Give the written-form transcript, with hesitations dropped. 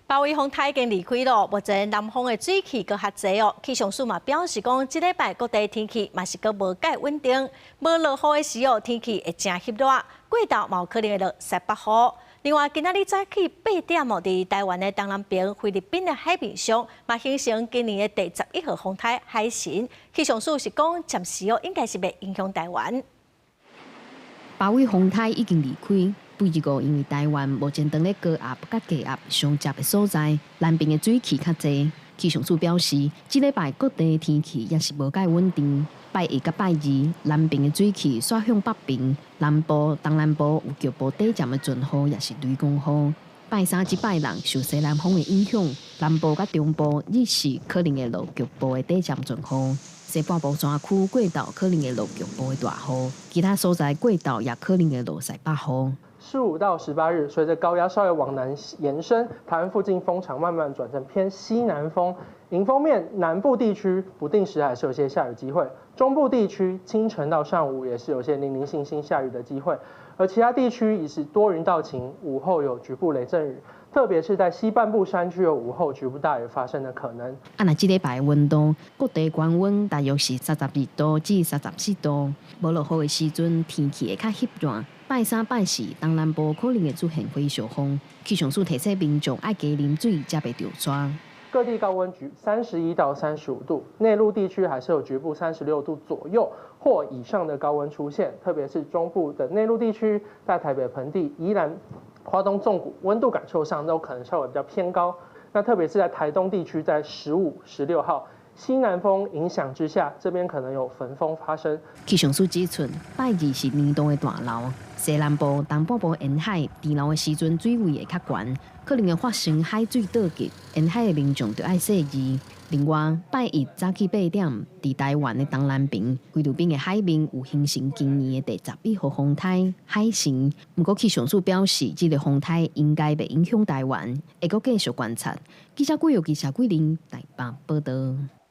包圍風颱已經離開囉，目前南方的水汽閣較濟哦。氣象署嘛表示講，這禮拜各地天氣嘛是閣無蓋穩定，無落雨的時候天氣會誠翕熱，過晝嘛有可能會落西北雨。另外，今仔日早起8點哦，佇台灣的東南邊菲律賓的海面上，嘛形成今年的第11號風颱海神。氣象署是講，暫時哦應該是袂影響台灣。包圍風颱已經離開。拜二五，因為台灣目前當咧高壓佮低壓相接的所在，南邊的水汽較濟。氣象署表示，這禮拜各地天氣也是無蓋穩定。拜一佮拜二，南邊的水汽煞向北邊，南部、東南部有局部短暫的陣雨，也是雷公雨。拜三至拜六受西南風的影響，南部佮中部日時可能會落局部的短暫陣雨。西半部山區過晝可能會落局部的大雨，其他所在過晝也可能會落西北雨。 15到18日，隨着高壓稍微往南延伸，台灣附近風場慢慢轉成偏西南風。迎風面南部地區不定時還是有些下雨機會，中部地區清晨到上午也是有些零零星星下雨的機會，而其他地區也是多雲到晴，午後有局部雷陣雨，特別是在西半部山區有午後局部大雨發生的可能。啊，若這禮拜溫度，各地高溫大約是32度至34度，無落雨的時陣，天氣會較翕熱。拜三、拜四，東南部可能會出現火燒風，氣象署提醒民眾愛加啉水，才袂著熱。各地高溫局31到35度，內陸地區還是有局部36度左右或以上的高溫出現，特別是中部的內陸地區，在台北盆地、宜蘭、花東縱谷，溫度感受上都可能稍微比較偏高。那特別是在台東地區，在15、16號，西南風影響之下，這邊可能有焚風發生。氣象署指出，拜二是年度的大涝，西南部、東半部沿海低澇的時陣水位會較懸，可能會發生海水倒激，沿海的民眾著愛細膩。另外，拜一早起8點，佇台灣的東南邊、菲律賓的海面有形成今年的第11號風颱海神。毋過氣象署表示，這個風颱應該袂影響台灣，會閣繼續觀察。記者郭玉記者桂林台北報道。